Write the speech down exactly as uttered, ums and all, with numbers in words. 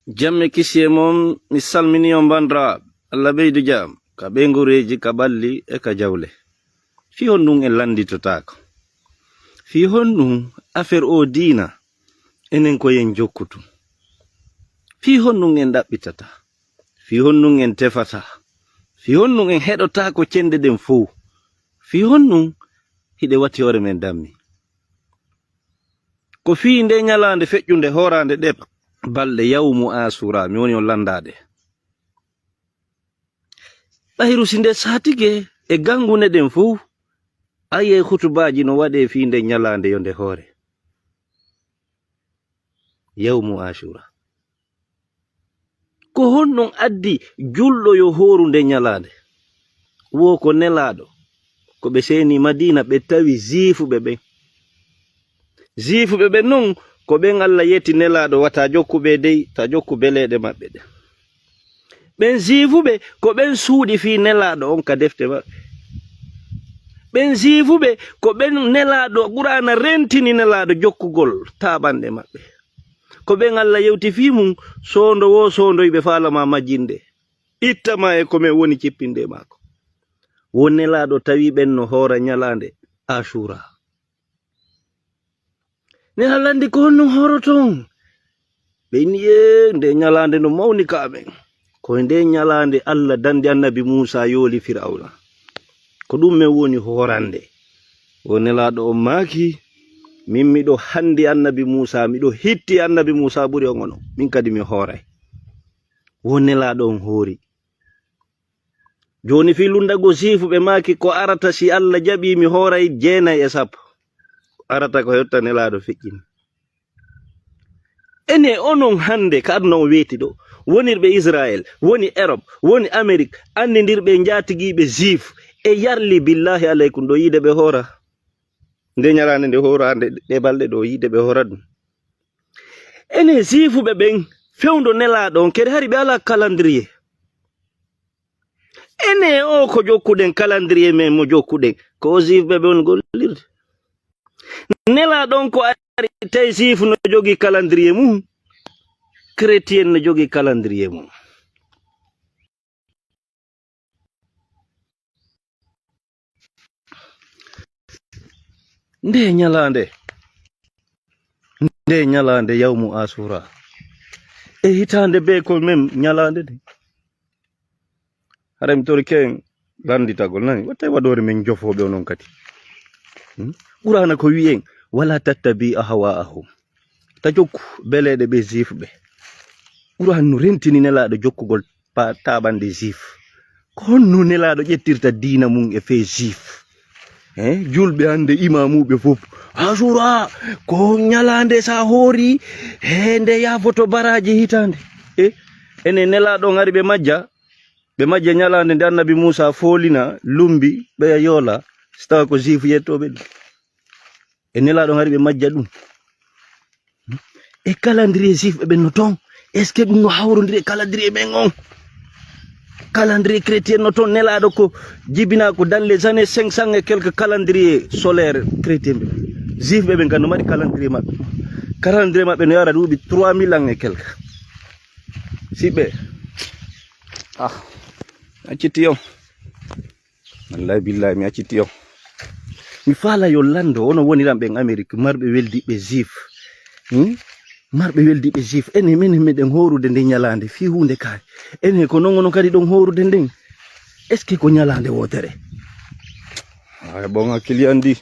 Jam e kisiyee mon, mi salminii on banndiraaɓe. Allah ɓeydu jam ka ɓeynguureeji, ka ɓalli e ka jawle. Fii honɗun en lannditotaako? Fii honɗun affaire oo diina enen ko en jokkutu? Fii honɗun en ɗaɓɓitata? Fii honɗun en tefata? Fii honɗun en heɗotaako cenɗe ɗen fow? Fii honɗun hiɗe wati hoore men dammi? Ko fii ndee ñalaande feƴƴunde hooraande ɗee balɗe, yawmu Aasuura, mi woni on lanndaade. Ɓayru si nde saatike e gannguɗe ɗen fow, a yi'ay hutubaaji no waɗee fii ndee ñalaande yo nde hoore. Yawmu Aasuura. Ko honɗun addi julɗo yo hooru ndee ñalaande? Wo ko Nelaaɗo, ko ɓe seeni Madiina, ɓe tawi Jiifuɓe ɓen. Jiifuɓe ɓen non, ko ɓen Allah yetti Nelaaɗo, wata jokku ɓe dey, ta jokku beleeɗe maɓɓe ɗen. Ɓen Jiifuɓe, ko ɓen suuɗi fii Nelaaɗo on ka defte maɓɓe. Ɓen Jiifuɓe, ko ɓen Nelaaɗo, Qur'aana rentini Nelaaɗo jokkugol taaɓanɗe maɓɓe. Ko ɓen Allah yewti fii mun, soondo woo soondoy ɓe faalaa ma majjinde. Itta ma e ko men woni cippinde e maako. Wo Nelaaɗo tawi ɓen no hoora ñalaande Aasuura. Nelaaɗo lanndi ko honno hooroton? Ɓe inni, "Ee, ndee ñalaande no mawni ka amen. Ko e ndee ñalaande Allah danndi Annabi Muusaa yooli Firawna. Ko ɗun men woni hoorande." Wo Nelaaɗo on maaki, "Min miɗo hanndi Annabi Muusaa, miɗo hitti Annabi Muusaa ɓuri on onon. Min kadi mi hooray." Wo Nelaaɗo on hoori. Jooni fii lunndago Jiifuɓe maaki ko arata si Allah jaɓii mi hooray jeenay e sappo. Arata ko hetta Nelaaɗo feƴƴini. Enen onon hannde ka aduna on weeti ɗoo, wonirɓe Israel, woni Europe, woni Amérique, anndindirɓe njaatigiiɓe Jiif, e yarli billaahi aleykum ɗoo yiide ɓe hoora. Nde ñalaande nde hooraande ɗee balɗe ɗoo yiide ɓe hoora ɗun. Enen Jiifuɓe ɓen fewndo Nelaaɗo on, kadi hari ɓe alaa calendrier. Enen o ko jokkuɗen calendrier men mo jokkuɗen, ko o Jiifuɓe ɓen gollirde. Nelaaɗo on ko ari tawi Jiif no jogii calendrier mum, chrétien no jogii calendrier mum. Nde ñalaande, nde ñalaande yawmu Aasuura. E hitaande bee ko men ñalaande nde. Hara mi torike en lannditagol, nani? Wattay waɗoore men jofooɓe onon kadi. Hmm? Qur'aana ko wi'i en, "Wala tattabi ahwa'ahum." Ta jokku beleeɗe ɓe Jiif ɓe. Qur'aana no rentini Nelaaɗo jokkugol pa-, taaɓanɗe Jiif. Ko honno Nelaaɗo ƴettirta diina mum e fee Jiif? Eh, julɓe hannde, imaamuuɓe fof, Aasuura ko ñalaande, sa hoori, he nde yaafoto baraaji hitaande. Eh, enen Nelaaɗo on ari ɓe majja, ɓe majja ñalaande nde Annabi Muusaa foolina, lumbi, ɓeya yoola, si tawa ko Jiif yettooɓe ɗum. E Nelaaɗo on hari ɓe majja ɗum. E calendrier Juif ɓe ɓen no toon. Est-ce que ɗum no hawrondiri e calendrier men on? Calendrier chrétien no toon, Nelaaɗo ko jibinaa ko dans les années cinq cents et quelques, calendrier solaire chrétien ɓe. Juif ɓe ɓen kan no mari calendrier maɓɓe. Calendrier maɓɓe no yara duuɓi trois mille ans et quelques. Siɓɓe. Ah, acciti on. Wallahi billahi, mi acciti on. Mi faala yo lanndo, onon woniran ɓen Amérique, marɓe weldiɓɓe Juif. Hmm? Marɓe weldiɓɓe Juif. Enen, menen meɗen hoorude nde ñalaande, fii huunde kaari. Enen, ko non onon kadi ɗon hoorude nden. Est-ce que ko ñalaande wootere? Ay, bon, hakkili anndi.